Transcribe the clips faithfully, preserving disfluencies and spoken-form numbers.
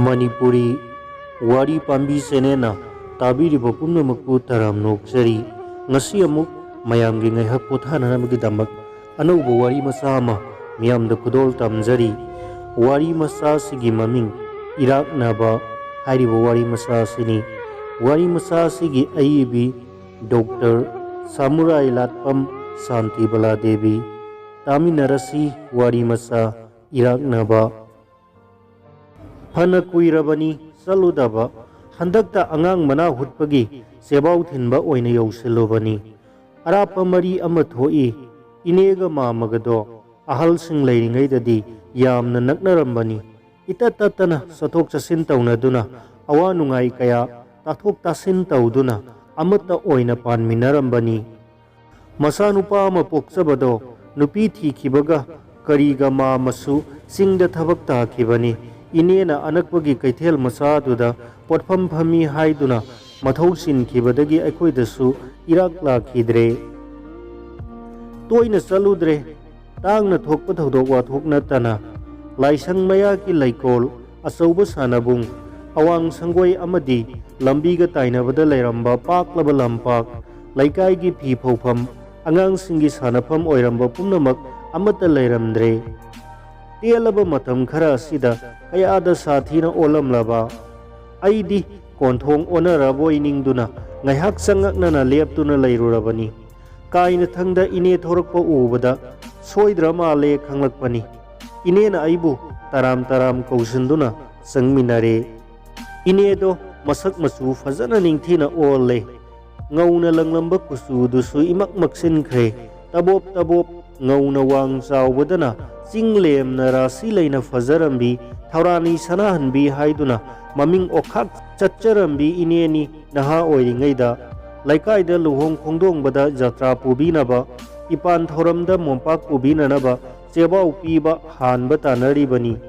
ꯃꯅꯤꯄꯨꯔꯤ ꯋꯥꯔꯤ ꯄꯥꯝꯕꯤ ꯆꯦꯅꯦꯜꯅ ꯇꯥꯕꯤꯔꯤꯕ ꯄꯨꯝꯅꯃꯛꯄꯨ ꯇꯔꯥꯝꯅ ꯑꯣꯛꯆꯔꯤ꯫ ꯉꯁꯤ ꯑꯃꯨꯛ ꯃꯌꯥꯝꯒꯤ ꯉꯥꯏꯍꯥꯛ ꯄꯣꯊꯥꯅꯅꯕꯒꯤꯗꯃꯛ ꯑꯅꯧꯕ ꯋꯥꯔꯤ ꯃꯆꯥ ꯑꯃ ꯃꯤꯌꯥꯝꯗ ꯈꯨꯗꯣꯜ ꯇꯝꯖꯔꯤ꯫ ꯋꯥꯔꯤ ꯃꯆꯥ ꯑꯁꯤꯒꯤ ꯃꯃꯤꯡ ꯏꯔꯥꯛꯅꯕ ꯍꯥꯏꯔꯤꯕ ꯋꯥꯔꯤ ꯃꯆꯥ ꯑꯁꯤꯅꯤ꯫ ꯋꯥꯔꯤ ꯃꯆꯥ ꯑꯁꯤꯒꯤ ꯑꯏꯕꯤ ꯗꯣꯛꯇꯔ ꯁꯥꯃꯨꯔꯥꯏ ꯂꯥꯠꯄꯝ ꯁꯥꯟꯇꯤꯕꯂꯥ ꯗꯦꯕꯤ꯫ ꯇꯥꯃꯤꯟꯅꯔꯁꯤ ꯋꯥꯔꯤ ꯃꯆꯥ ꯏꯔꯥꯛꯅꯕ꯫ ꯐꯅ ꯀꯨꯏꯔꯕꯅꯤ ꯆꯠꯂꯨꯗꯕ꯫ ꯍꯟꯗꯛꯇ ꯑꯉꯥꯡ ꯃꯅꯥ ꯍꯨꯠꯄꯒꯤ ꯆꯦꯕꯥꯎ ꯊꯤꯟꯕ ꯑꯣꯏꯅ ꯌꯧꯁꯤꯜꯂꯨꯕꯅꯤ꯫ ꯑꯔꯥꯞꯄ ꯃꯔꯤ ꯑꯃ ꯊꯣꯛꯏ꯫ ꯏꯅꯦꯒ ꯃꯥꯃꯒꯗꯣ ꯑꯍꯜꯁꯤꯡ ꯂꯩꯔꯤꯉꯩꯗꯗꯤ ꯌꯥꯝꯅ ꯅꯛꯅꯔꯝꯕꯅꯤ꯫ ꯏꯇꯠ ꯇꯠꯇꯅ ꯆꯠꯊꯣꯛ ꯆꯠꯁꯤꯟ ꯇꯧꯅꯗꯨꯅ, ꯑꯋꯥ ꯅꯨꯡꯉꯥꯏ ꯀꯌꯥ ꯇꯥꯊꯣꯛ ꯇꯥꯁꯤꯟ ꯇꯧꯗꯨꯅ ꯑꯃꯠꯇ ꯑꯣꯏꯅ ꯄꯥꯟꯃꯤꯟꯅꯔꯝꯕꯅꯤ꯫ ꯃꯆꯥꯅꯨꯄꯥ ꯑꯃ ꯄꯣꯛꯆꯕꯗꯣ ꯅꯨꯄꯤ ꯊꯤꯈꯤꯕꯒ ꯀꯔꯤꯒ ꯃꯥꯃꯁꯨ ꯆꯤꯡꯗ ꯊꯕꯛ ꯇꯥꯈꯤꯕꯅꯤ꯫ ꯏꯅꯦꯅ ꯑꯅꯛꯄꯒꯤ ꯀꯩꯊꯦꯜ ꯃꯆꯥꯗꯨꯗ ꯄꯣꯠꯐꯝ ꯐꯝꯃꯤ ꯍꯥꯏꯗꯨꯅ ꯃꯊꯧ ꯆꯤꯟꯈꯤꯕꯗꯒꯤ ꯑꯩꯈꯣꯏꯗꯁꯨ ꯏꯔꯥꯛ ꯂꯥꯛꯈꯤꯗ꯭ꯔꯦ꯫ ꯇꯣꯏꯅ ꯆꯠꯂꯨꯗ꯭ꯔꯦ꯫ ꯇꯥꯡꯅ ꯊꯣꯛꯄ ꯊꯧꯗꯣꯛ ꯋꯥꯊꯣꯛ ꯅꯠꯇꯅ ꯂꯥꯏꯁꯪ ꯃꯌꯥꯒꯤ ꯂꯩꯀꯣꯜ, ꯑꯆꯧꯕ ꯁꯥꯟꯅꯕꯨꯡ, ꯑꯋꯥꯡ ꯁꯪꯒꯣꯏ ꯑꯃꯗꯤ ꯂꯝꯕꯤꯒ ꯇꯥꯏꯅꯕꯗ ꯂꯩꯔꯝꯕ ꯄꯥꯛꯂꯕ ꯂꯝꯄꯥꯛ, ꯂꯩꯀꯥꯏꯒꯤ ꯐꯤ ꯐꯧꯐꯝ, ꯑꯉꯥꯡꯁꯤꯡꯒꯤ ꯁꯥꯟꯅꯐꯝ ꯑꯣꯏꯔꯝꯕ ꯄꯨꯝꯅꯃꯛ ꯑꯃꯠꯇ ꯂꯩꯔꯝꯗ꯭ꯔꯦ꯫ ꯇꯦꯜꯂꯕ ꯃꯇꯝ ꯈꯔ ꯑꯁꯤꯗ ꯀꯌꯥꯗ ꯁꯥꯊꯤꯅ ꯑꯣꯜꯂꯝꯂꯕ꯫ ꯑꯩꯗꯤ ꯀꯣꯟꯊꯣꯡ ꯑꯣꯟꯅꯔꯕꯣꯏ ꯅꯤꯡꯗꯨꯅ ꯉꯥꯏꯍꯥꯛ ꯆꯉꯛꯅꯅ ꯂꯦꯞꯇꯨꯅ ꯂꯩꯔꯨꯔꯕꯅꯤ꯫ ꯀꯥꯏꯅꯊꯪꯗ ꯏꯅꯦ ꯊꯣꯔꯛꯄ ꯎꯕꯗ ꯁꯣꯏꯗ꯭ꯔ ꯃꯥꯜꯂꯦ ꯈꯪꯂꯛꯄꯅꯤ꯫ ꯏꯅꯦꯅ ꯑꯩꯕꯨ ꯇꯔꯥꯝ ꯇꯔꯥꯝ ꯀꯧꯁꯤꯟꯗꯨꯅ ꯆꯪꯃꯤꯟꯅꯔꯦ꯫ ꯏꯅꯦꯗꯣ ꯃꯁꯛ ꯃꯆꯨ ꯐꯖꯅ ꯅꯤꯡꯊꯤꯅ ꯑꯣꯜꯂꯦ꯫ ꯉꯧꯅ ꯂꯪꯂꯝꯕ ꯀꯨꯆꯨꯗꯨꯁꯨ ꯏꯃꯛ ꯃꯛꯁꯤꯟꯈ꯭ꯔꯦ꯫ ꯇꯕꯣꯞ ꯇꯕꯣꯞ ꯉꯧꯅ ꯋꯥꯡ ꯆꯥꯎꯕꯗꯅ ꯆꯤꯡ ꯂꯦꯝꯅ ꯔꯥꯁꯤ ꯂꯩꯅ ꯐꯖꯔꯝꯕꯤ, ꯊꯧꯔꯥꯅꯤ ꯁꯅꯥꯍꯟꯕꯤ ꯍꯥꯏꯗꯨꯅ ꯃꯃꯤꯡ ꯑꯣꯈꯥꯛ ꯆꯠꯆꯔꯝꯕꯤ ꯏꯅꯦꯅꯤ꯫ ꯅꯍꯥ ꯑꯣꯏꯔꯤꯉꯩꯗ ꯂꯩꯀꯥꯏꯗ ꯂꯨꯍꯣꯡ ꯈꯣꯡꯗꯣꯡꯕꯗ ꯖꯇ꯭ꯔꯥ ꯄꯨꯕꯤꯅꯕ, ꯏꯄꯥꯟ ꯊꯧꯔꯝꯗ ꯃꯣꯝꯄꯥꯛ ꯄꯨꯕꯤꯅꯅꯕ ꯆꯦꯕꯥꯎ ꯄꯤꯕ ꯍꯥꯟꯕ ꯇꯥꯟꯅꯔꯤꯕꯅꯤ꯫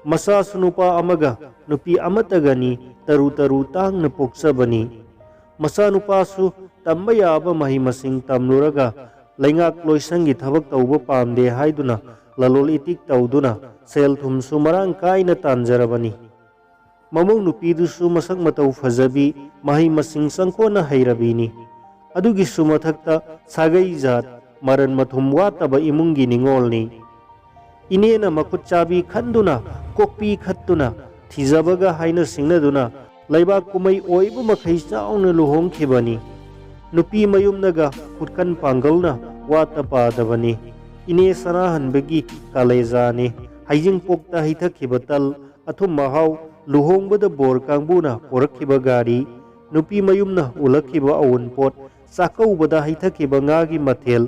ꯃꯆꯥꯁꯨ ꯅꯨꯄꯥ ꯑꯃꯒ ꯅꯨꯄꯤ ꯑꯃꯠꯇꯒꯅꯤ꯫ ꯇꯔꯨ ꯇꯔꯨ ꯇꯥꯡꯅ ꯄꯣꯛꯆꯕꯅꯤ꯫ ꯃꯆꯥꯅꯨꯄꯥꯁꯨ ꯇꯝꯕ ꯌꯥꯕ ꯃꯍꯩ ꯃꯁꯤꯡ ꯇꯝꯂꯨꯔꯒ ꯂꯩꯉꯥꯛ ꯂꯣꯏꯁꯪꯒꯤ ꯊꯕꯛ ꯇꯧꯕ ꯄꯥꯝꯗꯦ ꯍꯥꯏꯗꯨꯅ ꯂꯂꯣꯜ ꯏꯇꯤꯛ ꯇꯧꯗꯨꯅ ꯁꯦꯜ ꯊꯨꯝꯁꯨ ꯃꯔꯥꯡ ꯀꯥꯏꯅ ꯇꯥꯟꯖꯔꯕꯅꯤ꯫ ꯃꯃꯧ ꯅꯨꯄꯤꯗꯨꯁꯨ ꯃꯁꯛ ꯃꯇꯧ ꯐꯖꯕꯤ, ꯃꯍꯩ ꯃꯁꯤꯡ ꯆꯪꯈꯣꯟꯅ ꯍꯩꯔꯕꯤꯅꯤ꯫ ꯑꯗꯨꯒꯤꯁꯨ ꯃꯊꯛꯇ ꯁꯥꯒꯩ ꯖꯥꯠ, ꯃꯔꯟ ꯃꯊꯨꯝ ꯋꯥꯠꯇꯕ ꯏꯃꯨꯡꯒꯤ ꯅꯤꯉꯣꯜꯅꯤ꯫ ꯏꯅꯦꯅ ꯃꯈꯨꯠ ꯆꯥꯕꯤ ꯈꯟꯗꯨꯅ, ꯀꯣꯛꯄꯤ ꯈꯠꯇꯨꯅ, ꯊꯤꯖꯕꯒ ꯍꯥꯏꯅ ꯁꯤꯡꯅꯗꯨꯅ ꯂꯩꯕꯥꯛ ꯀꯨꯝꯍꯩ ꯑꯣꯏꯕ ꯃꯈꯩ ꯆꯥꯎꯅ ꯂꯨꯍꯣꯡꯈꯤꯕꯅꯤ꯫ ꯅꯨꯄꯤ ꯃꯌꯨꯝꯅꯒ ꯈꯨꯠꯀꯟ ꯄꯥꯡꯒꯜꯅ ꯋꯥꯠꯇ ꯄꯥꯗꯕꯅꯤ꯫ ꯏꯅꯦ ꯁꯅꯥꯍꯟꯕꯒꯤ ꯀꯥꯂꯦꯖꯥꯅꯤ꯫ ꯍꯩꯖꯤꯡꯄꯣꯛꯇ ꯍꯩꯊꯈꯤꯕ ꯇꯜ, ꯑꯊꯨꯝ ꯑꯍꯥꯎ, ꯂꯨꯍꯣꯡꯕꯗ ꯕꯣꯔ ꯀꯥꯡꯕꯨꯅ ꯄꯣꯔꯛꯈꯤꯕ ꯒꯥꯔꯤ, ꯅꯨꯄꯤ ꯃꯌꯨꯝꯅ ꯎꯠꯂꯛꯈꯤꯕ ꯑꯎꯟꯄꯣꯠ, ꯆꯥꯛꯀꯧꯕꯗ ꯍꯩꯊꯈꯤꯕ ꯉꯥꯒꯤ ꯃꯊꯦꯜ,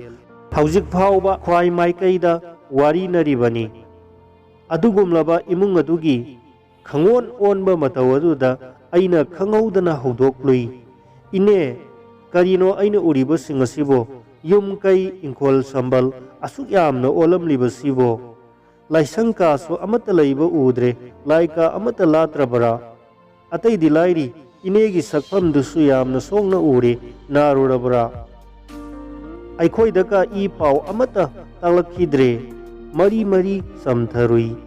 ꯍꯧꯖꯤꯛ ꯐꯥꯎꯕ ꯈ꯭ꯋꯥꯏ ꯃꯥꯏꯀꯩꯗ ꯋꯥꯔꯤꯅꯔꯤꯕꯅꯤ꯫ ꯑꯗꯨꯒꯨꯝꯂꯕ ꯏꯃꯨꯡ ꯑꯗꯨꯒꯤ ꯈꯪꯑꯣꯟ ꯑꯣꯟꯕ ꯃꯇꯧ ꯑꯗꯨꯗ ꯑꯩꯅ ꯈꯪꯍꯧꯗꯅ ꯍꯧꯗꯣꯛꯂꯨꯏ, "ꯏꯅꯦ, ꯀꯔꯤꯅꯣ ꯑꯩꯅ ꯎꯔꯤꯕꯁꯤꯡ ꯑꯁꯤꯕꯣ? ꯌꯨꯝ ꯀꯩ, ꯏꯪꯈꯣꯜ ꯁꯝꯕꯜ ꯑꯁꯨꯛ ꯌꯥꯝꯅ ꯑꯣꯜꯂꯝꯂꯤꯕꯁꯤꯕꯣ? ꯂꯥꯏꯁꯪ ꯀꯥꯁꯨ ꯑꯃꯠꯇ ꯂꯩꯕ ꯎꯗ꯭ꯔꯦ, ꯂꯥꯏ ꯀꯥ ꯑꯃꯠꯇ ꯂꯥꯠꯇ꯭ꯔꯕꯔꯥ? ꯑꯇꯩꯗꯤ ꯂꯥꯏꯔꯤ, ꯏꯅꯦꯒꯤ ꯁꯛꯐꯝꯗꯨꯁꯨ ꯌꯥꯝꯅ ꯁꯣꯛꯅ ꯎꯔꯦ, ꯅꯥꯔꯨꯔꯕ꯭ꯔꯥ?" ꯑꯩꯈꯣꯏꯗ ꯀꯥ ꯏ ꯄꯥꯎ ꯑꯃꯠꯇ ꯇꯥꯛꯂꯛꯈꯤꯗ꯭ꯔꯦ꯫ ꯃꯔꯤ ꯃꯔꯤ ꯆꯝꯊꯔꯨꯏ꯫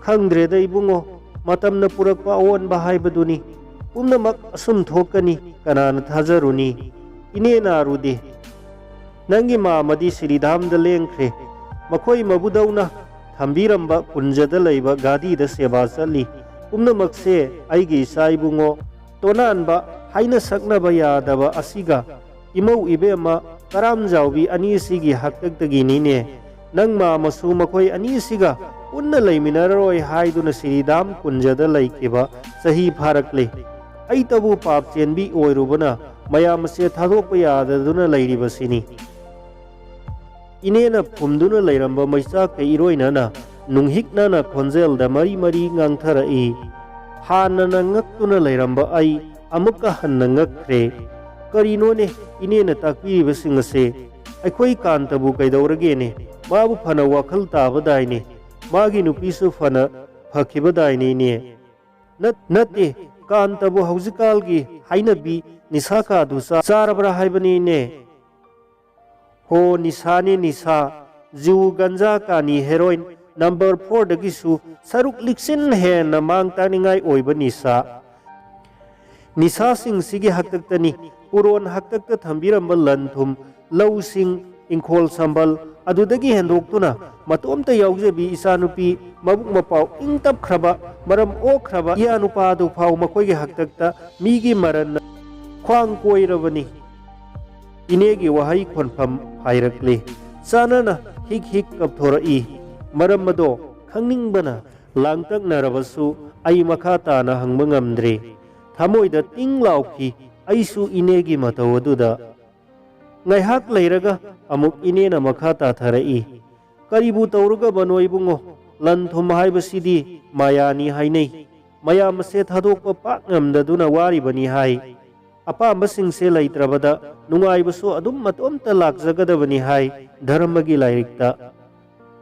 "ꯈꯪꯗ꯭ꯔꯦꯗ ꯏꯕꯨꯡꯉꯣ, ꯃꯇꯝꯅ ꯄꯨꯔꯛꯄ ꯑꯑꯣꯟꯕ ꯍꯥꯏꯕꯗꯨꯅꯤ꯫ ꯄꯨꯝꯅꯃꯛ ꯑꯁꯨꯝ ꯊꯣꯛꯀꯅꯤ, ꯀꯅꯥꯅ ꯊꯥꯖꯔꯨꯅꯤ? ꯏꯅꯦ ꯅꯥꯔꯨꯗꯦ꯫ ꯅꯪꯒꯤ ꯃꯥꯃꯗꯤ ꯁꯤꯔꯤꯙꯥꯝꯗ ꯂꯦꯡꯈ꯭ꯔꯦ꯫ ꯃꯈꯣꯏ ꯃꯕꯨꯗꯧꯅ ꯊꯝꯕꯤꯔꯝꯕ ꯀꯨꯟꯖꯗ ꯂꯩꯕ ꯒꯥꯗꯤꯗ ꯁꯦꯕꯥ ꯆꯠꯂꯤ꯫ ꯄꯨꯝꯅꯃꯛꯁꯦ ꯑꯩꯒꯤ ꯏꯆꯥ ꯏꯕꯨꯡꯉꯣ ꯇꯣꯅꯥꯟꯕ ꯍꯥꯏꯅ ꯁꯛꯅꯕ ꯌꯥꯗꯕ ꯑꯁꯤꯒ ꯏꯃꯧ ꯏꯕꯦꯝꯃ ꯀꯔꯥꯝꯖꯥꯎꯕꯤ ꯑꯅꯤꯁꯤꯒꯤ ꯍꯥꯛꯇꯛꯇꯒꯤꯅꯤꯅꯦ꯫ ꯅꯪ ꯃꯥꯃꯁꯨ ꯃꯈꯣꯏ ꯑꯅꯤꯁꯤꯒ ꯄꯨꯟꯅ ꯂꯩꯃꯤꯟꯅꯔꯔꯣꯏ ꯍꯥꯏꯗꯨꯅ ꯁꯤꯔꯤꯗꯥꯝ ꯀꯨꯟꯖꯗ ꯂꯩꯈꯤꯕ ꯆꯍꯤ ꯐꯥꯔꯛꯂꯦ꯫ ꯑꯩꯇꯕꯨ ꯄꯥꯞ ꯆꯦꯟꯕꯤ ꯑꯣꯏꯔꯨꯕꯅ ꯃꯌꯥꯝ ꯑꯁꯦ ꯊꯥꯗꯣꯛꯄ ꯌꯥꯗꯗꯨꯅ ꯂꯩꯔꯤꯕꯁꯤꯅꯤ꯫" ꯏꯅꯦꯅ ꯐꯨꯝꯗꯨꯅ ꯂꯩꯔꯝꯕ ꯃꯩꯆꯥꯛꯀ ꯏꯔꯣꯏꯅꯅ ꯅꯨꯡꯍꯤꯛꯅꯅ ꯈꯣꯟꯖꯦꯜꯗ ꯃꯔꯤ ꯃꯔꯤ ꯉꯥꯡꯊꯔꯛꯏ꯫ ꯍꯥꯟꯅꯅ ꯉꯛꯇꯨꯅ ꯂꯩꯔꯝꯕ ꯑꯩ ꯑꯃꯨꯛꯀ ꯍꯟꯅ ꯉꯛꯈ꯭ꯔꯦ꯫ "ꯀꯔꯤꯅꯣꯅꯦ ꯏꯅꯦꯅ ꯇꯥꯛꯄꯤꯔꯤꯕꯁꯤꯡ ꯑꯁꯦ? ꯑꯩꯈꯣꯏ ꯀꯥꯟꯇꯕꯨ ꯀꯩꯗꯧꯔꯒꯦꯅꯦ? ꯃꯥꯕꯨ ꯐꯅ ꯋꯥꯈꯜ ꯇꯥꯕꯗꯥꯏꯅꯦ꯫ ꯃꯥꯒꯤ ꯅꯨꯄꯤꯁꯨ ꯐꯅ ꯐꯈꯤꯕꯗꯥꯏꯅꯦ, ꯏꯅꯦ?" "ꯅꯠ-, ꯅꯠꯇꯦ, ꯀꯥꯟꯇꯕꯨ ꯍꯧꯖꯤꯛꯀꯥꯜꯒꯤ ꯍꯥꯏꯅꯕꯤ ꯅꯤꯁꯥ ꯀꯥꯗꯨ ꯆꯥ-, ꯆꯥꯔꯕ꯭ꯔꯥ ꯍꯥꯏꯕꯅꯤꯅꯦ?" "ꯍꯣ, ꯅꯤꯁꯥꯅꯤ ꯅꯤꯁꯥ꯫ ꯖꯨ, ꯒꯟꯖꯥ, ꯀꯥꯅꯤ, ꯍꯦꯔꯣꯏꯟ, ꯅꯝꯕꯔ ꯐꯣꯔꯗꯒꯤꯁꯨ ꯁꯔꯨꯛ ꯂꯤꯛꯁꯤꯟ ꯍꯦꯟꯅ ꯃꯥꯡ ꯇꯥꯛꯅꯤꯡꯉꯥꯏ ꯑꯣꯏꯕ ꯅꯤꯁꯥ꯫ ꯅꯤꯁꯥꯁꯤꯡꯁꯤꯒꯤ ꯍꯥꯛꯇꯛꯇꯅꯤ ꯄꯨꯔꯣꯟ ꯍꯥꯛꯇꯛꯇ ꯊꯝꯕꯤꯔꯝꯕ ꯂꯟ ꯊꯨꯝ, ꯂꯧꯁꯤꯡ, ꯏꯪꯈꯣꯜ ꯁꯝꯕꯜ, ꯑꯗꯨꯗꯒꯤ ꯍꯦꯟꯗꯣꯛꯇꯨꯅ ꯃꯇꯣꯝꯇ ꯌꯥꯎꯖꯕꯤ ꯏꯆꯥꯅꯨꯄꯤ, ꯃꯕꯨꯛ ꯃꯄꯥꯎ ꯏꯪ ꯇꯞꯈ꯭ꯔꯕ, ꯃꯔꯝ ꯑꯣꯛꯈ꯭ꯔꯕ ꯏꯌꯥ ꯅꯨꯄꯥ ꯑꯗꯨ ꯐꯥꯎ ꯃꯈꯣꯏꯒꯤ ꯍꯥꯛꯇꯛꯇ ꯃꯤꯒꯤ ꯃꯔꯟꯅ ꯈ꯭ꯋꯥꯡ ꯀꯣꯏꯔꯕꯅꯤ꯫ ꯏꯅꯦꯒꯤ ꯋꯥꯍꯩ ꯈꯣꯟꯐꯝ ꯍꯥꯏꯔꯛꯂꯦ꯫ ꯆꯥꯅꯅ ꯍꯤꯛ ꯍꯤꯛ ꯀꯞꯊꯣꯔꯛꯏ꯫ ꯃꯔꯝ ꯑꯗꯣ ꯈꯪꯅꯤꯡꯕꯅ ꯂꯥꯡꯇꯛꯅꯔꯕꯁꯨ ꯑꯩ ꯃꯈꯥ ꯇꯥꯅ ꯍꯪꯕ ꯉꯝꯗ꯭ꯔꯦ꯫ ꯊꯃꯣꯏꯗ ꯇꯤꯡ ꯂꯥꯎꯈꯤ꯫ ꯑꯩꯁꯨ ꯏꯅꯦꯒꯤ ꯃꯇꯧ ꯑꯗꯨꯗ꯫ ꯉꯥꯏꯍꯥꯛ ꯂꯩꯔꯒ ꯑꯃꯨꯛ ꯏꯅꯦꯅ ꯃꯈꯥ ꯇꯥꯊꯔꯛꯏ꯫ ꯀꯔꯤꯕꯨ ꯇꯧꯔꯨꯒꯕꯅꯣ ꯏꯕꯨꯡꯉꯣ? ꯂꯟ ꯊꯨꯝ ꯍꯥꯏꯕꯁꯤꯗꯤ ꯃꯌꯥꯅꯤ ꯍꯥꯏꯅꯩ꯫ ꯃꯌꯥꯝ ꯑꯁꯦ ꯊꯥꯗꯣꯛꯄ ꯄꯥꯛ ꯉꯝꯗꯗꯨꯅ ꯋꯥꯔꯤꯕꯅꯤ ꯍꯥꯏ꯫ ꯑꯄꯥꯝꯕꯁꯤꯡꯁꯦ ꯂꯩꯇ꯭ꯔꯕꯗ ꯅꯨꯡꯉꯥꯏꯕꯁꯨ ꯑꯗꯨꯝ ꯃꯇꯣꯝꯇ ꯂꯥꯛꯆꯒꯗꯕꯅꯤ ꯍꯥꯏ ꯙꯔꯃꯒꯤ ꯂꯥꯏꯔꯤꯛꯇ꯫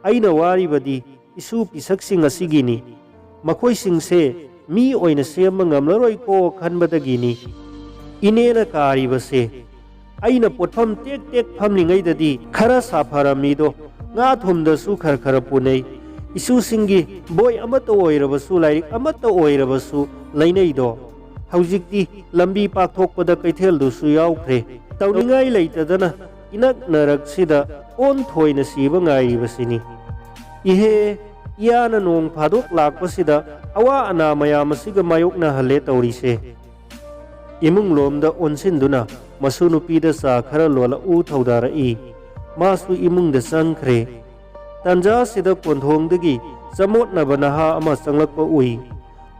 ꯑꯩꯅ ꯋꯥꯔꯤꯕꯗꯤ ꯏꯁꯨ ꯄꯤꯁꯛꯁꯤꯡ ꯑꯁꯤꯒꯤꯅꯤ꯫ ꯃꯈꯣꯏꯁꯤꯡꯁꯦ ꯃꯤ ꯑꯣꯏꯅ ꯁꯦꯝꯕ ꯉꯝꯂꯔꯣꯏꯀꯣ ꯈꯟꯕꯗꯒꯤꯅꯤ꯫ ꯏꯅꯦꯅ ꯀꯥꯔꯤꯕꯁꯦ꯫ ꯑꯩꯅ ꯄꯣꯠꯐꯝ ꯇꯦꯛ ꯇꯦꯛ ꯐꯝꯂꯤꯉꯩꯗꯗꯤ ꯈꯔ ꯁꯥꯐꯔꯝꯃꯤꯗꯣ, ꯉꯥ ꯊꯨꯝꯗꯁꯨ ꯈꯔ ꯈꯔ ꯄꯨꯅꯩ꯫ ꯏꯁꯨꯁꯤꯡꯒꯤ ꯕꯣꯏ ꯑꯃꯠꯇ ꯑꯣꯏꯔꯕꯁꯨ, ꯂꯥꯏꯔꯤꯛ ꯑꯃꯠꯇ ꯑꯣꯏꯔꯕꯁꯨ ꯂꯩꯅꯩꯗꯣ꯫ ꯍꯧꯖꯤꯛꯇꯤ ꯂꯝꯕꯤ ꯄꯥꯛꯊꯣꯛꯄꯗ ꯀꯩꯊꯦꯜꯗꯨꯁꯨ ꯌꯥꯎꯈ꯭ꯔꯦ꯫ ꯇꯧꯅꯤꯡꯉꯥꯏ ꯂꯩꯇꯗꯅ ꯏꯅꯛ ꯅꯔꯛꯁꯤꯗ ꯑꯣꯟꯊꯣꯏꯅ ꯁꯤꯕ ꯉꯥꯏꯔꯤꯕꯁꯤꯅꯤ꯫ ꯏꯍꯦ, ꯏꯌꯥꯅ ꯅꯣꯡ ꯐꯥꯗꯣꯛ ꯂꯥꯛꯄꯁꯤꯗ ꯑꯋꯥ ꯑꯅꯥ ꯃꯌꯥꯝ ꯑꯁꯤꯒ ꯃꯥꯌꯣꯛꯅꯍꯜꯂꯦ ꯇꯧꯔꯤꯁꯦ꯫ ꯏꯃꯨꯡ ꯂꯣꯝꯗ ꯑꯣꯟꯁꯤꯟꯗꯨꯅ ꯃꯁꯨ ꯅꯨꯄꯤꯗ ꯆꯥ ꯈꯔ ꯂꯣꯜꯂꯛꯎ ꯊꯧꯗꯥꯔꯛꯏ꯫ ꯃꯥꯁꯨ ꯏꯃꯨꯡꯗ ꯆꯪꯈ꯭ꯔꯦ꯫ ꯇꯥꯟꯖꯥꯁꯤꯗ ꯀꯣꯟꯊꯣꯡꯗꯒꯤ ꯆꯃꯣꯠꯅꯕ ꯅꯍꯥ ꯑꯃ ꯆꯪꯂꯛꯄ ꯎꯏ꯫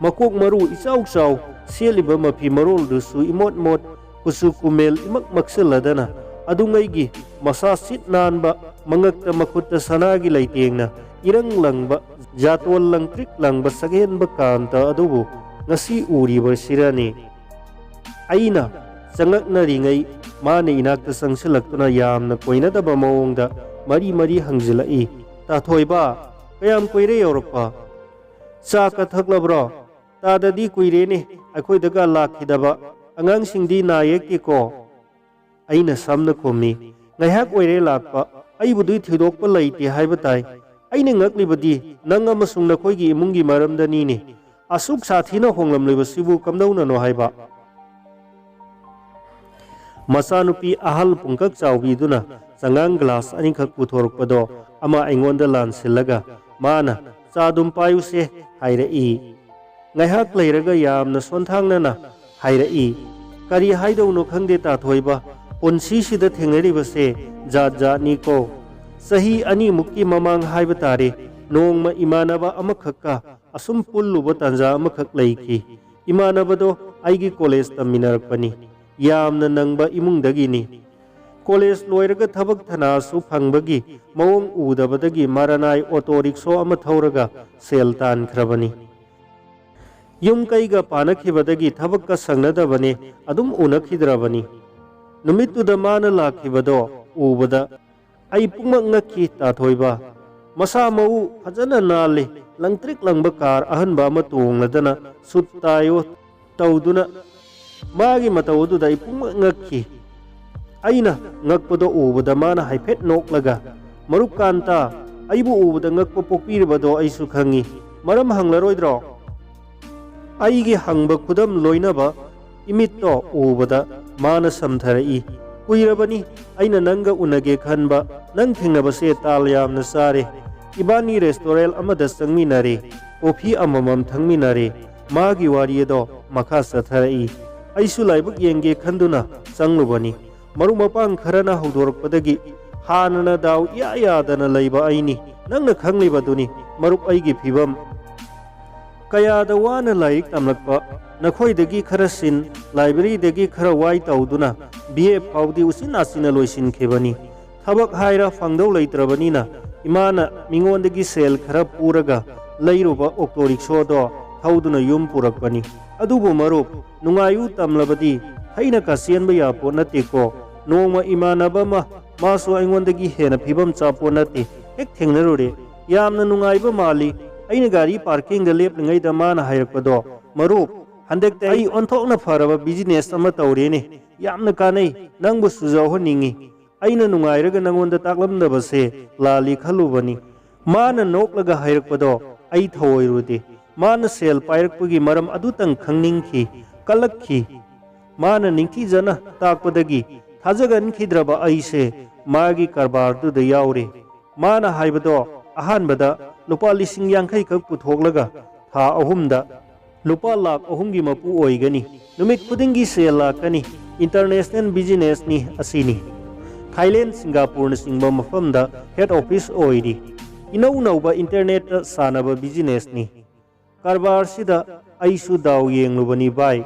ꯃꯀꯣꯛ ꯃꯔꯨ ꯏꯆꯥꯎ ꯆꯥꯎ, ꯁꯦꯠꯂꯤꯕ ꯃꯐꯤ ꯃꯔꯣꯜꯗꯨꯁꯨ ꯏꯃꯣꯠ ꯃꯣꯠ, ꯀꯨꯆꯨ ꯀꯨꯃꯦꯜ ꯏꯃꯛ ꯃꯛꯁꯤꯜꯂꯗꯅ ꯑꯗꯨꯉꯩꯒꯤ ꯃꯁꯥ ꯁꯤꯠ ꯅꯥꯟꯕ, ꯃꯉꯛꯇ ꯃꯈꯨꯠꯇ ꯁꯅꯥꯒꯤ ꯂꯩꯇꯦꯡꯅ ꯏꯔꯪ ꯂꯪꯕ, ꯖꯥꯇꯣꯟ ꯂꯪꯇ꯭ꯔꯤꯛ ꯂꯪꯕ ꯁꯛꯍꯦꯟꯕ ꯀꯥꯟꯇ ꯑꯗꯨꯕꯨ ꯉꯁꯤ ꯎꯔꯤꯕꯁꯤꯔꯅꯤ? ꯑꯩꯅ ꯆꯪꯂꯛꯅꯔꯤꯉꯩ ꯃꯥꯅ ꯏꯅꯥꯛꯇ ꯆꯪꯁꯤꯜꯂꯛꯇꯨꯅ ꯌꯥꯝꯅ ꯀꯣꯏꯅꯗꯕ ꯃꯑꯣꯡꯗ ꯃꯔꯤ ꯃꯔꯤ ꯍꯪꯖꯤꯜꯂꯛꯏ꯫ "ꯇꯥꯊꯣꯏꯕ, ꯀꯌꯥꯝ ꯀꯨꯏꯔꯦ ꯌꯧꯔꯛꯄ? ꯆꯥ ꯀ ꯊꯛꯂꯕ꯭ꯔꯣ? ꯇꯥꯗꯗꯤ ꯀꯨꯏꯔꯦꯅꯦ ꯑꯩꯈꯣꯏꯗꯒ ꯂꯥꯛꯈꯤꯗꯕ꯫ ꯑꯉꯥꯡꯁꯤꯡꯗꯤ ꯅꯥ ꯌꯦꯛꯇꯦꯀꯣ?" ꯑꯩꯅ ꯁꯝꯅ ꯈꯨꯝꯃꯤ꯫ "ꯉꯥꯏꯍꯥꯛ ꯑꯣꯏꯔꯦ ꯂꯥꯛꯄ꯫ ꯑꯩꯕꯨꯗꯤ ꯊꯣꯏꯗꯣꯛꯄ ꯂꯩꯇꯦ ꯍꯥꯏꯕ ꯇꯥꯏ꯫ ꯑꯩꯅ ꯉꯛꯂꯤꯕꯗꯤ ꯅꯪ ꯑꯃꯁꯨꯡ ꯅꯈꯣꯏꯒꯤ ꯏꯃꯨꯡꯒꯤ ꯃꯔꯝꯗꯅꯤꯅꯦ꯫ ꯑꯁꯨꯛ ꯁꯥꯊꯤꯅ ꯍꯣꯡꯂꯝꯂꯤꯕꯁꯤꯕꯨ ꯀꯝꯗꯧꯅꯅꯣ ꯍꯥꯏꯕ?" ꯃꯆꯥꯅꯨꯄꯤ ꯑꯍꯜ ꯄꯨꯡꯀꯛ ꯆꯥꯎꯕꯤꯗꯨꯅ ꯆꯉꯥꯡ ꯒ꯭ꯂꯥꯁ ꯑꯅꯤꯈꯛ ꯄꯨꯊꯣꯔꯛꯄꯗꯣ ꯑꯃ ꯑꯩꯉꯣꯟꯗ ꯂꯥꯟꯁꯤꯜꯂꯒ ꯃꯥꯅ, "ꯆꯥ ꯑꯗꯨꯝ ꯄꯥꯏꯌꯨꯁꯦ," ꯍꯥꯏꯔꯛꯏ꯫ ꯉꯥꯏꯍꯥꯛ ꯂꯩꯔꯒ ꯌꯥꯝꯅ ꯁꯣꯟꯊꯥꯡꯅꯅ ꯍꯥꯏꯔꯛꯏ, "ꯀꯔꯤ ꯍꯥꯏꯗꯧꯅꯣ ꯈꯪꯗꯦ ꯇꯥꯊꯣꯏꯕ, ꯄꯨꯟꯁꯤꯁꯤꯗ ꯊꯦꯡꯅꯔꯤꯕꯁꯦ ꯖꯥꯠ ꯖꯥꯠꯅꯤꯀꯣ꯫ ꯆꯍꯤ ꯑꯅꯤꯃꯨꯛꯀꯤ ꯃꯃꯥꯡ ꯍꯥꯏꯕ ꯇꯥꯔꯦ, ꯅꯣꯡꯃ ꯏꯃꯥꯟꯅꯕ ꯑꯃꯈꯛꯀ ꯑꯁꯨꯝ ꯄꯨꯜꯂꯨꯕ ꯇꯥꯟꯖꯥ ꯑꯃꯈꯛ ꯂꯩꯈꯤ꯫ ꯏꯃꯥꯟꯅꯕꯗꯣ ꯑꯩꯒꯤ ꯀꯣꯂꯦꯖ ꯇꯝꯃꯤꯟꯅꯔꯛꯄꯅꯤ꯫ ꯌꯥꯝꯅ ꯅꯪꯕ ꯏꯃꯨꯡꯗꯒꯤꯅꯤ꯫ ꯀꯣꯂꯦꯖ ꯂꯣꯏꯔꯒ ꯊꯕꯛ ꯊꯅꯥꯁꯨ ꯐꯪꯕꯒꯤ ꯃꯑꯣꯡ ꯎꯗꯕꯗꯒꯤ ꯃꯔꯅꯥꯏ ꯑꯣꯇꯣ ꯔꯤꯛꯁꯣ ꯑꯃ ꯊꯧꯔꯒ ꯁꯦꯜ ꯇꯥꯟꯈ꯭ꯔꯕꯅꯤ꯫ ꯌꯨꯝ ꯀꯩꯒ ꯄꯥꯅꯈꯤꯕꯗꯒꯤ ꯊꯕꯛꯀ ꯁꯪꯅꯗꯕꯅꯦ, ꯑꯗꯨꯝ ꯎꯅꯈꯤꯗ꯭ꯔꯕꯅꯤ꯫ ꯅꯨꯃꯤꯠꯇꯨꯗ ꯃꯥꯅ ꯂꯥꯛꯈꯤꯕꯗꯣ ꯎꯕꯗ ꯑꯩ ꯄꯨꯡꯉꯛ ꯉꯛꯈꯤ ꯇꯥꯊꯣꯏꯕ꯫ ꯃꯁꯥ ꯃꯎ ꯐꯖꯅ ꯅꯥꯜꯂꯤ, ꯂꯪꯇ꯭ꯔꯤꯛ ꯂꯪꯕ ꯀꯥꯔ ꯑꯍꯟꯕ ꯑꯃ ꯇꯣꯡꯂꯗꯅ ꯁꯨꯠ ꯇꯥꯏꯌꯣ ꯇꯧꯗꯨꯅ ꯃꯥꯒꯤ ꯃꯇꯧ ꯑꯗꯨꯗ ꯑꯩ ꯄꯨꯡꯉꯛ ꯉꯛꯈꯤ꯫ ꯑꯩꯅ ꯉꯛꯄꯗꯣ ꯎꯕꯗ ꯃꯥꯅ ꯍꯥꯏꯐꯦꯠ ꯅꯣꯛꯂꯒ, "ꯃꯔꯨꯞ ꯀꯥꯟꯇ, ꯑꯩꯕꯨ ꯎꯕꯗ ꯉꯛꯄ ꯄꯣꯛꯄꯤꯔꯤꯕꯗꯣ ꯑꯩꯁꯨ ꯈꯪꯉꯤ꯫ ꯃꯔꯝ ꯍꯪꯂꯔꯣꯏꯗ꯭ꯔꯣ?" ꯑꯩꯒꯤ ꯍꯪꯕ ꯈꯨꯗꯝ ꯂꯣꯏꯅꯕ ꯏꯃꯤꯠꯇꯣ ꯎꯕꯗ ꯃꯥꯅ ꯁꯝꯊꯔꯛꯏ꯫ "ꯀꯨꯏꯔꯕꯅꯤ ꯑꯩꯅ ꯅꯪꯒ ꯎꯅꯒꯦ ꯈꯟꯕ, ꯅꯪ ꯊꯦꯡꯅꯕꯁꯦ ꯇꯥꯜ ꯌꯥꯝꯅ ꯆꯥꯔꯦ꯫ ꯏꯕꯥꯅꯤ ꯔꯦꯁꯇꯨꯔꯦꯟ ꯑꯃꯗ ꯆꯪꯃꯤꯟꯅꯔꯦ, ꯀꯣꯐꯤ ꯑꯃꯃꯝ ꯊꯛꯃꯤꯟꯅꯔꯦ꯫" ꯃꯥꯒꯤ ꯋꯥꯔꯤ ꯑꯗꯣ ꯃꯈꯥ ꯆꯠꯊꯔꯛꯏ꯫ ꯑꯩꯁꯨ ꯂꯥꯏꯕꯛ ꯌꯦꯡꯒꯦ ꯈꯟꯗꯨꯅ ꯆꯪꯂꯨꯕꯅꯤ꯫ ꯃꯔꯨꯞ ꯃꯄꯥꯡ ꯈꯔꯅ ꯍꯧꯗꯣꯔꯛꯄꯗꯒꯤ ꯍꯥꯟꯅꯅ ꯗꯥꯎ ꯏꯌꯥ ꯌꯥꯗꯅ ꯂꯩꯕ ꯑꯩꯅꯤ꯫ ꯅꯪꯅ ꯈꯪꯂꯤꯕꯗꯨꯅꯤ ꯃꯔꯨꯞ ꯑꯩꯒꯤ ꯐꯤꯕꯝ꯫ ꯀꯌꯥꯗ ꯋꯥꯅ ꯂꯥꯏꯔꯤꯛ ꯇꯝꯂꯛꯄ, ꯅꯈꯣꯏꯗꯒꯤ ꯈꯔ ꯁꯤꯟ, ꯂꯥꯏꯕ꯭ꯔꯦꯔꯤꯗꯒꯤ ꯈꯔ ꯋꯥꯏ ꯇꯧꯗꯨꯅ ꯕꯤ ꯑꯦ ꯐꯥꯎꯗꯤ ꯎꯆꯤꯟ ꯅꯥꯆꯤꯟꯅ ꯂꯣꯏꯁꯤꯟꯈꯤꯕꯅꯤ꯫ ꯊꯕꯛ ꯍꯥꯏꯔ ꯐꯪꯗꯧ ꯂꯩꯇ꯭ꯔꯕꯅꯤꯅ ꯏꯃꯥꯅ ꯃꯤꯉꯣꯟꯗꯒꯤ ꯁꯦꯜ ꯈꯔ ꯄꯨꯔꯒ ꯂꯩꯔꯨꯕ ꯑꯣꯇꯣ ꯔꯤꯛꯁꯣꯗꯣ ꯊꯧꯗꯨꯅ ꯌꯨꯝ ꯄꯨꯔꯛꯄꯅꯤ꯫ ꯑꯗꯨꯕꯨ ꯃꯔꯨꯞ, ꯅꯨꯡꯉꯥꯏꯌꯨ ꯇꯝꯂꯕꯗꯤ ꯍꯩꯅ ꯀꯥ ꯆꯦꯟꯕ ꯌꯥꯄꯣꯠ ꯅꯠꯇꯦꯀꯣ꯫ ꯅꯣꯡꯃ ꯏꯃꯥꯟꯅꯕ ꯑꯃ, ꯃꯥꯁꯨ ꯑꯩꯉꯣꯟꯗꯒꯤ ꯍꯦꯟꯅ ꯐꯤꯕꯝ ꯆꯥꯄꯣꯠ ꯅꯠꯇꯦ, ꯍꯦꯛ ꯊꯦꯡꯅꯔꯨꯔꯦ꯫ ꯌꯥꯝꯅ ꯅꯨꯡꯉꯥꯏꯕ ꯃꯥꯜꯂꯤ꯫ ꯑꯩꯅ ꯒꯥꯔꯤ ꯄꯥꯔꯀꯤꯡꯗ ꯂꯦꯞꯂꯤꯉꯩꯗ ꯃꯥꯅ ꯍꯥꯏꯔꯛꯄꯗꯣ, "ꯃꯔꯨꯞ, ꯍꯟꯗꯛꯇꯤ ꯑꯩ ꯑꯣꯟꯊꯣꯛꯅ ꯐꯔꯕ ꯕꯤꯖꯤꯅꯦꯁ ꯑꯃ ꯇꯧꯔꯦꯅꯦ꯫ ꯌꯥꯝꯅ ꯀꯥꯟꯅꯩ꯫ ꯅꯪꯕꯨꯁꯨ ꯌꯥꯎꯍꯟꯅꯤꯡꯉꯤ꯫ ꯑꯩꯅ ꯅꯨꯡꯉꯥꯏꯔꯒ ꯅꯪꯉꯣꯟꯗ ꯇꯥꯛꯂꯝꯗꯕꯁꯦ ꯂꯥꯜꯂꯤ ꯈꯜꯂꯨꯕꯅꯤ꯫ ꯃꯥꯅ ꯅꯣꯛꯂꯒ ꯍꯥꯏꯔꯛꯄꯗꯣ ꯑꯩ ꯊꯧꯑꯣꯏꯔꯨꯗꯦ꯫ ꯃꯥꯅ ꯁꯦꯜ ꯄꯥꯏꯔꯛꯄꯒꯤ ꯃꯔꯝ ꯑꯗꯨꯇꯪ ꯈꯪꯅꯤꯡꯈꯤ, ꯀꯜꯂꯛꯈꯤ꯫ ꯃꯥꯅ ꯅꯤꯡꯊꯤꯖꯅ ꯇꯥꯛꯄꯗꯒꯤ ꯊꯥꯖꯒꯟꯈꯤꯗ꯭ꯔꯕ ꯑꯩꯁꯦ ꯃꯥꯒꯤ ꯀꯔꯕꯥꯔꯗꯨꯗ ꯌꯥꯎꯔꯦ꯫ ꯃꯥꯅ ꯍꯥꯏꯕꯗꯣ ꯑꯍꯥꯟꯕꯗ ꯂꯨꯄꯥ ꯂꯤꯁꯤꯡ ꯌꯥꯡꯈꯩ ꯈꯛ ꯄꯨꯊꯣꯛꯂꯒ ꯊꯥ ꯑꯍꯨꯝꯗ ꯂꯨꯄꯥ ꯂꯥꯈ ꯑꯍꯨꯝꯒꯤ ꯃꯄꯨ ꯑꯣꯏꯒꯅꯤ꯫ ꯅꯨꯃꯤꯠ ꯈꯨꯗꯤꯡꯒꯤ ꯁꯦꯜ ꯂꯥꯛꯀꯅꯤ꯫ ꯏꯟꯇꯔꯅꯦꯁꯅꯦꯜ ꯕꯤꯖꯤꯅꯦꯁꯅꯤ ꯑꯁꯤꯅꯤ꯫ ꯊꯥꯏꯂꯦꯟ, ꯁꯤꯡꯒꯥꯄꯨꯔꯅꯆꯤꯡꯕ ꯃꯐꯝꯗ ꯍꯦꯗ ꯑꯣꯐꯤꯁ ꯑꯣꯏꯔꯤ꯫ ꯏꯅꯧ ꯅꯧꯕ ꯏꯟꯇꯔꯅꯦꯠꯇ ꯁꯥꯟꯅꯕ ꯕꯤꯖꯤꯅꯦꯁꯅꯤ꯫ ꯀꯔꯕꯥꯔꯁꯤꯗ ꯑꯩꯁꯨ ꯗꯥꯎ ꯌꯦꯡꯂꯨꯕꯅꯤ ꯚꯥꯏ꯫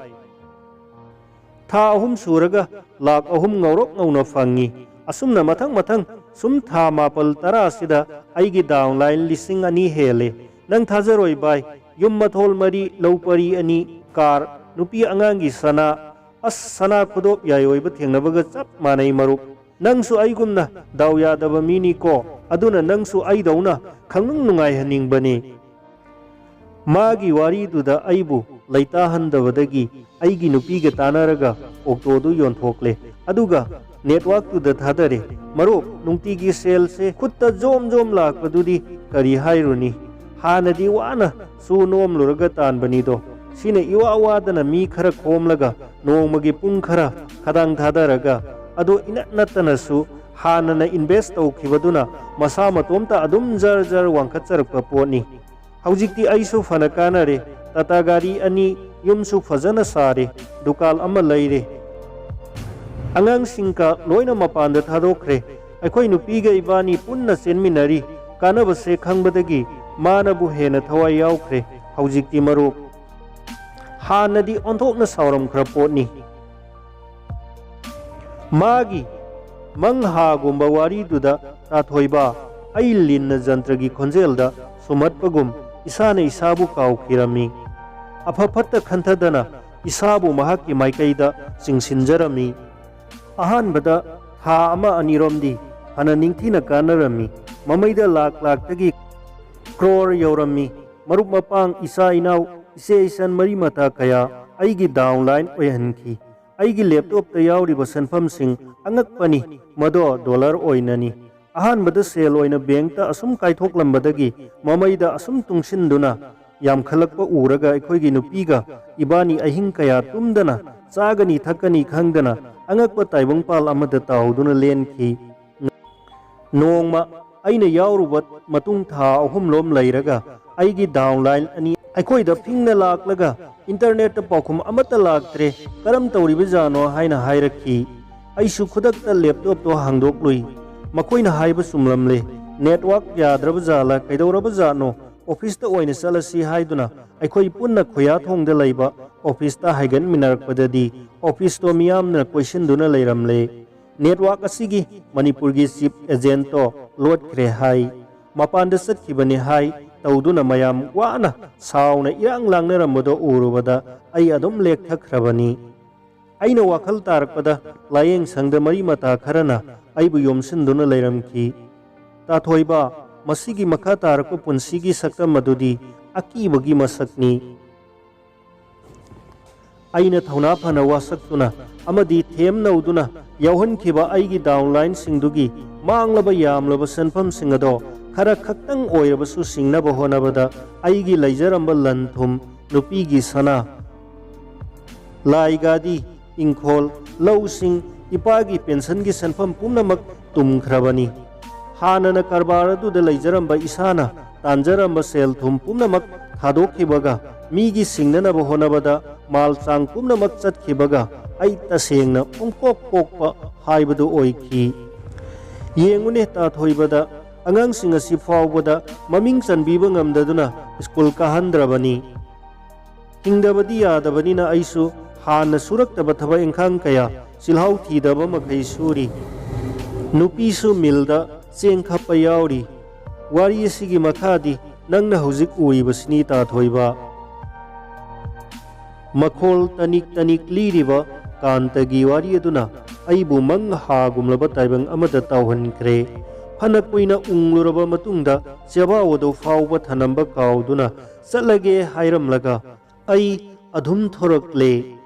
ꯊꯥ ꯑꯍꯨꯝ ꯁꯨꯔꯒ ꯂꯥꯈ ꯑꯍꯨꯝ ꯉꯧꯔꯣꯛ ꯉꯧꯅ ꯐꯪꯉꯤ꯫ ꯑꯁꯨꯝꯅ ꯃꯊꯪ ꯃꯊꯪ ꯁꯨꯝ ꯊꯥ ꯃꯥꯄꯜ ꯇꯔꯥꯁꯤꯗ ꯑꯩꯒꯤ ꯗꯥꯎꯟꯂꯥꯏꯟ ꯂꯤꯁꯤꯡ ꯑꯅꯤ ꯍꯦꯜꯂꯦ꯫ ꯅꯪ ꯊꯥꯖꯔꯣꯏ ꯚꯥꯏ, ꯌꯨꯝ ꯃꯊꯣꯜ ꯃꯔꯤ, ꯂꯧ ꯄꯔꯤ ꯑꯅꯤ, ꯀꯥꯔ, ꯅꯨꯄꯤ ꯑꯉꯥꯡꯒꯤ ꯁꯅꯥ, ꯑꯁ, ꯁꯅꯥ ꯈꯨꯗꯣꯞ ꯌꯥꯏ ꯑꯣꯏꯕ ꯊꯦꯡꯅꯕꯒ ꯆꯞ ꯃꯥꯟꯅꯩ ꯃꯔꯨꯞ꯫ ꯅꯪꯁꯨ ꯑꯩꯒꯨꯝꯅ ꯗꯥꯎ ꯌꯥꯗꯕ ꯃꯤꯅꯤꯀꯣ, ꯑꯗꯨꯅ ꯅꯪꯁꯨ ꯑꯩꯗꯧꯅ ꯈꯪꯅꯨꯡ ꯅꯨꯡꯉꯥꯏꯍꯟꯅꯤꯡꯕꯅꯤ꯫ ꯃꯥꯒꯤ ꯋꯥꯔꯤꯗꯨꯗ ꯑꯩꯕꯨ ꯂꯩꯇꯥꯍꯟꯗꯕꯗꯒꯤ ꯑꯩꯒꯤ ꯅꯨꯄꯤꯒ ꯇꯥꯟꯅꯔꯒ ꯑꯣꯛꯇꯣꯗꯨ ꯌꯣꯟꯊꯣꯛꯂꯦ꯫ ꯑꯗꯨꯒ ꯅꯦꯠꯋꯥꯛꯇꯨꯗ ꯊꯥꯗꯔꯦ꯫ ꯃꯔꯨꯞ, ꯅꯨꯡꯇꯤꯒꯤ ꯁꯦꯜꯁꯦ ꯈꯨꯠꯇ ꯖꯣꯝ ꯖꯣꯝ ꯂꯥꯛꯄꯗꯨꯗꯤ ꯀꯔꯤ ꯍꯥꯏꯔꯨꯅꯤ? ꯍꯥꯟꯅꯗꯤ ꯋꯥꯅ ꯁꯨ ꯅꯣꯝꯂꯨꯔꯒ ꯇꯥꯟꯕꯅꯤꯗꯣ꯫ ꯁꯤꯅ ꯏꯋꯥ ꯋꯥꯗꯅ ꯃꯤ ꯈꯔ ꯈꯣꯝꯂꯒ ꯅꯣꯡꯃꯒꯤ ꯄꯨꯡ ꯈꯔ ꯈꯗꯥꯡ ꯊꯥꯗꯔꯒ, ꯑꯗꯣ ꯏꯅꯠ ꯅꯠꯇꯅꯁꯨ ꯍꯥꯟꯅꯅ ꯏꯟꯚꯦꯁ ꯇꯧꯈꯤꯕꯗꯨꯅ ꯃꯁꯥ ꯃꯇꯣꯝꯇ ꯑꯗꯨꯝ ꯖꯔ ꯖꯔ ꯋꯥꯡꯈꯠꯆꯔꯛꯄ ꯄꯣꯠꯅꯤ꯫ ꯍꯧꯖꯤꯛꯇꯤ ꯑꯩꯁꯨ ꯐꯅ ꯀꯥꯟꯅꯔꯦ꯫ ꯇꯥꯇꯥ ꯒꯥꯔꯤ ꯑꯅꯤ, ꯌꯨꯝꯁꯨ ꯐꯖꯅ ꯁꯥꯔꯦ, ꯗꯨꯀꯥꯟ ꯑꯃ ꯂꯩꯔꯦ꯫ ꯑꯉꯥꯡꯁꯤꯡꯒ ꯂꯣꯏꯅ ꯃꯄꯥꯟꯗ ꯊꯥꯗꯣꯛꯈ꯭ꯔꯦ꯫ ꯑꯩꯈꯣꯏ ꯅꯨꯄꯤꯒ ꯏꯕꯥꯅꯤ ꯄꯨꯟꯅ ꯆꯦꯟꯃꯤꯟꯅꯔꯤ꯫ ꯀꯥꯟꯅꯕꯁꯦ ꯈꯪꯕꯗꯒꯤ ꯃꯥꯅꯕꯨ ꯍꯦꯟꯅ ꯊꯋꯥꯏ ꯌꯥꯎꯈ꯭ꯔꯦ꯫ ꯍꯧꯖꯤꯛꯇꯤ ꯃꯔꯨꯞ, ꯍꯥꯟꯅꯗꯤ ꯑꯣꯟꯊꯣꯛꯅ ꯁꯥꯎꯔꯝꯈ꯭ꯔ ꯄꯣꯠꯅꯤ꯫ ꯃꯥꯒꯤ ꯃꯪꯍꯥꯒꯨꯝꯕ ꯋꯥꯔꯤꯗꯨꯗ ꯇꯥꯊꯣꯏꯕ, ꯑꯩ ꯂꯤꯟꯅ ꯖꯟꯇ꯭ꯔꯒꯤ ꯈꯣꯟꯖꯦꯜꯗ ꯁꯨꯝꯍꯠꯄꯒꯨꯝ ꯏꯁꯥꯅ ꯏꯁꯥꯕꯨ ꯀꯥꯎꯈꯤꯔꯝꯃꯤ꯫ ꯑꯐ ꯐꯠꯇ ꯈꯟꯊꯗꯅ ꯏꯁꯥꯕꯨ ꯃꯍꯥꯛꯀꯤ ꯃꯥꯏꯀꯩꯗ ꯆꯤꯡꯁꯤꯟꯖꯔꯝꯃꯤ꯫ ꯑꯍꯥꯟꯕꯗ ꯊꯥ ꯑꯃ ꯑꯅꯤꯔꯣꯝꯗꯤ ꯐꯅ ꯅꯤꯡꯊꯤꯅ ꯀꯥꯟꯅꯔꯝꯃꯤ꯫ ꯃꯃꯩꯗ ꯂꯥꯛ ꯂꯥꯛꯇꯒꯤ ꯀ꯭ꯔꯣꯔ ꯌꯧꯔꯝꯃꯤ꯫ ꯃꯔꯨꯞ ꯃꯄꯥꯡ, ꯏꯆꯥ ꯏꯅꯥꯎ, ꯏꯆꯦ ꯏꯆꯟ ꯃꯔꯤ ꯃꯇꯥ ꯀꯌꯥ ꯑꯩꯒꯤ ꯗꯥꯎꯟꯂꯥꯏꯟ ꯑꯣꯏꯍꯟꯈꯤ꯫ ꯑꯩꯒꯤ ꯂꯦꯞꯇꯣꯞꯇ ꯌꯥꯎꯔꯤꯕ ꯁꯦꯟꯐꯝꯁꯤꯡ ꯑꯉꯛꯄꯅꯤ, ꯃꯗꯣ ꯗꯣꯂꯔ ꯑꯣꯏꯅꯅꯤ꯫ ꯑꯍꯥꯟꯕꯗ ꯁꯦꯜ ꯑꯣꯏꯅ ꯕꯦꯡꯛꯇ ꯑꯁꯨꯝ ꯀꯥꯏꯊꯣꯛꯂꯝꯕꯗꯒꯤ ꯃꯃꯩꯗ ꯑꯁꯨꯝ ꯇꯨꯡꯁꯤꯟꯗꯨꯅ ꯌꯥꯝꯈꯠꯂꯛꯄ ꯎꯔꯒ ꯑꯩꯈꯣꯏꯒꯤ ꯅꯨꯄꯤꯒ ꯏꯕꯥꯅꯤ ꯑꯍꯤꯡ ꯀꯌꯥ ꯇꯨꯝꯗꯅ ꯆꯥꯒꯅꯤ ꯊꯛꯀꯅꯤ ꯈꯪꯗꯅ ꯑꯉꯛꯄ ꯇꯥꯏꯕꯪꯄꯥꯜ ꯑꯃꯗ ꯇꯥꯎꯗꯨꯅ ꯂꯦꯟꯈꯤ꯫ ꯅꯣꯡꯃ ꯑꯩꯅ ꯌꯥꯎꯔꯨꯕ ꯃꯇꯨꯡ ꯊꯥ ꯑꯍꯨꯝꯂꯣꯝ ꯂꯩꯔꯒ ꯑꯩꯒꯤ ꯗꯥꯎꯟꯂꯥꯏꯟ ꯑꯅꯤ ꯑꯩꯈꯣꯏꯗ ꯐꯤꯡꯅ ꯂꯥꯛꯂꯒ ꯏꯟꯇꯔꯅꯦꯠꯇ ꯄꯥꯎꯈꯨꯝ ꯑꯃꯠꯇ ꯂꯥꯛꯇ꯭ꯔꯦ, ꯀꯔꯝ ꯇꯧꯔꯤꯕꯖꯥꯠꯅꯣ ꯍꯥꯏꯅ ꯍꯥꯏꯔꯛꯈꯤ꯫ ꯑꯩꯁꯨ ꯈꯨꯗꯛꯇ ꯂꯦꯞꯇꯣꯞꯇꯣ ꯍꯥꯡꯗꯣꯛꯂꯨꯏ꯫ ꯃꯈꯣꯏꯅ ꯍꯥꯏꯕ ꯆꯨꯝꯂꯝꯂꯦ꯫ ꯅꯦꯠꯋꯥꯛ ꯌꯥꯗ꯭ꯔꯕ ꯖꯥꯠꯂ, ꯀꯩꯗꯧꯔꯕ ꯖꯥꯠꯅꯣ? ꯑꯣꯐꯤꯁꯇ ꯑꯣꯏꯅ ꯆꯠꯂꯁꯤ ꯍꯥꯏꯗꯨꯅ ꯑꯩꯈꯣꯏ ꯄꯨꯟꯅ ꯈꯨꯌꯥꯊꯣꯡꯗ ꯂꯩꯕ ꯑꯣꯐꯤꯁꯇ ꯍꯥꯏꯒꯠꯃꯤꯟꯅꯔꯛꯄꯗꯗꯤ ꯑꯣꯐꯤꯁꯇꯣ ꯃꯤꯌꯥꯝꯅ ꯀꯣꯏꯁꯤꯟꯗꯨꯅ ꯂꯩꯔꯝꯂꯦ꯫ ꯅꯦꯠꯋꯥꯛ ꯑꯁꯤꯒꯤ ꯃꯅꯤꯄꯨꯔꯒꯤ ꯆꯤꯞ ꯑꯦꯖꯦꯟꯠꯇꯣ ꯂꯣꯠꯈ꯭ꯔꯦ ꯍꯥꯏ, ꯃꯄꯥꯟꯗ ꯆꯠꯈꯤꯕꯅꯤ ꯍꯥꯏ ꯇꯧꯗꯨꯅ ꯃꯌꯥꯝ ꯋꯥꯅ ꯁꯥꯎꯅ ꯏꯔꯥꯡ ꯂꯥꯡꯅꯔꯝꯕꯗꯣ ꯎꯔꯨꯕꯗ ꯑꯩ ꯑꯗꯨꯝ ꯂꯦꯛꯊꯈ꯭ꯔꯕꯅꯤ꯫ ꯑꯩꯅ ꯋꯥꯈꯜ ꯇꯥꯔꯛꯄꯗ ꯂꯥꯌꯦꯡ ꯁꯪꯗ ꯃꯔꯤ ꯃꯇꯥ ꯈꯔꯅ ꯑꯩꯕꯨ ꯌꯣꯝꯁꯤꯟꯗꯨꯅ ꯂꯩꯔꯝꯈꯤ꯫ "ꯇꯥꯊꯣꯏꯕ, ꯃꯁꯤꯒꯤ ꯃꯈꯥ ꯇꯥꯔꯛꯄ ꯄꯨꯟꯁꯤꯒꯤ ꯁꯛꯇꯝ ꯑꯗꯨꯗꯤ ꯑꯀꯤꯕꯒꯤ ꯃꯁꯛꯅꯤ꯫" ꯑꯩꯅ ꯊꯧꯅꯥ ꯐꯅ ꯋꯥꯁꯛꯇꯨꯅ ꯑꯃꯗꯤ ꯊꯦꯝ ꯅꯧꯗꯨꯅ ꯌꯥꯎꯍꯟꯈꯤꯕ ꯑꯩꯒꯤ ꯗꯥꯎꯟꯂꯥꯏꯟꯁꯤꯡꯗꯨꯒꯤ ꯃꯥꯡꯂꯕ ꯌꯥꯝꯂꯕ ꯁꯦꯟꯐꯝꯁꯤꯡ ꯑꯗꯣ ꯈꯔ ꯈꯛꯇꯪ ꯑꯣꯏꯔꯕꯁꯨ ꯁꯤꯡꯅꯕ ꯍꯣꯠꯅꯕꯗ ꯑꯩꯒꯤ ꯂꯩꯖꯔꯝꯕ ꯂꯟ ꯊꯨꯝ, ꯅꯨꯄꯤꯒꯤ ꯁꯅꯥ, ꯂꯥꯏ ꯒꯥꯗꯤ, ꯏꯪꯈꯣꯜ, ꯂꯧꯁꯤꯡ, ꯏꯄꯥꯒꯤ ꯄꯦꯟꯁꯟꯒꯤ ꯁꯦꯟꯐꯝ ꯄꯨꯝꯅꯃꯛ ꯇꯨꯝꯈ꯭ꯔꯕꯅꯤ꯫ ꯍꯥꯟꯅꯅ ꯀꯔꯕꯥꯔ ꯑꯗꯨꯗ ꯂꯩꯖꯔꯝꯕ ꯏꯁꯥꯅ ꯇꯥꯟꯖꯔꯝꯕ ꯁꯦꯜ ꯊꯨꯝ ꯄꯨꯝꯅꯃꯛ ꯊꯥꯗꯣꯛꯈꯤꯕꯒ, ꯃꯤꯒꯤ ꯁꯤꯡꯅꯅꯕ ꯍꯣꯠꯅꯕꯗ ꯃꯥꯜ ꯆꯥꯡ ꯄꯨꯝꯅꯃꯛ ꯆꯠꯈꯤꯕꯒ, ꯑꯩ ꯇꯁꯦꯡꯅ ꯄꯨꯡꯀꯣꯛ ꯀꯣꯛꯄ ꯍꯥꯏꯕꯗꯨ ꯑꯣꯏꯈꯤ꯫ ꯌꯦꯡꯉꯨꯅꯦ ꯇꯥꯊꯣꯏꯕꯗ, ꯑꯉꯥꯡꯁꯤꯡ ꯑꯁꯤ ꯐꯥꯎꯕꯗ ꯃꯃꯤꯡ ꯆꯟꯕꯤꯕ ꯉꯝꯗꯗꯨꯅ ꯁ꯭ꯀꯨꯜ ꯀꯥꯍꯟꯗ꯭ꯔꯕꯅꯤ꯫ ꯍꯤꯡꯗꯕꯗꯤ ꯌꯥꯗꯕꯅꯤꯅ ꯑꯩꯁꯨ ꯍꯥꯟꯅ ꯁꯨꯔꯛꯇꯕ ꯊꯕꯛ ꯏꯪꯈꯥꯡ ꯀꯌꯥ ꯆꯤꯜꯍꯥꯎ ꯊꯤꯗꯕ ꯃꯈꯩ ꯁꯨꯔꯤ꯫ ꯅꯨꯄꯤꯁꯨ ꯃꯤꯜꯗ ꯆꯦꯡ ꯈꯞꯄ ꯌꯥꯎꯔꯤ꯫ ꯋꯥꯔꯤ ꯑꯁꯤꯒꯤ ꯃꯈꯥꯗꯤ ꯅꯪꯅ ꯍꯧꯖꯤꯛ ꯎꯔꯤꯕꯁꯤꯅꯤ ꯇꯥꯊꯣꯏꯕ꯫ ꯃꯈꯣꯜ ꯇꯅꯤꯛ ꯇꯅꯤꯛ ꯂꯤꯔꯤꯕ ꯀꯥꯟꯇꯒꯤ ꯋꯥꯔꯤ ꯑꯗꯨꯅ ꯑꯩꯕꯨ ꯃꯪ ꯍꯥꯒꯨꯝꯂꯕ ꯇꯥꯏꯕꯪ ꯑꯃꯗ ꯇꯥꯎꯍꯟꯈ꯭ꯔꯦ꯫ ꯐꯅ ꯀꯨꯏꯅ ꯎꯪꯂꯨꯔꯕ ꯃꯇꯨꯡꯗ ꯆꯦꯕꯥꯎ ꯑꯗꯨ ꯐꯥꯎꯕ ꯊꯅꯝꯕ ꯀꯥꯎꯗꯨꯅ ꯆꯠꯂꯒꯦ ꯍꯥꯏꯔꯝꯂꯒ ꯑꯩ ꯑꯗꯨꯝ ꯊꯣꯔꯛꯂꯦ꯫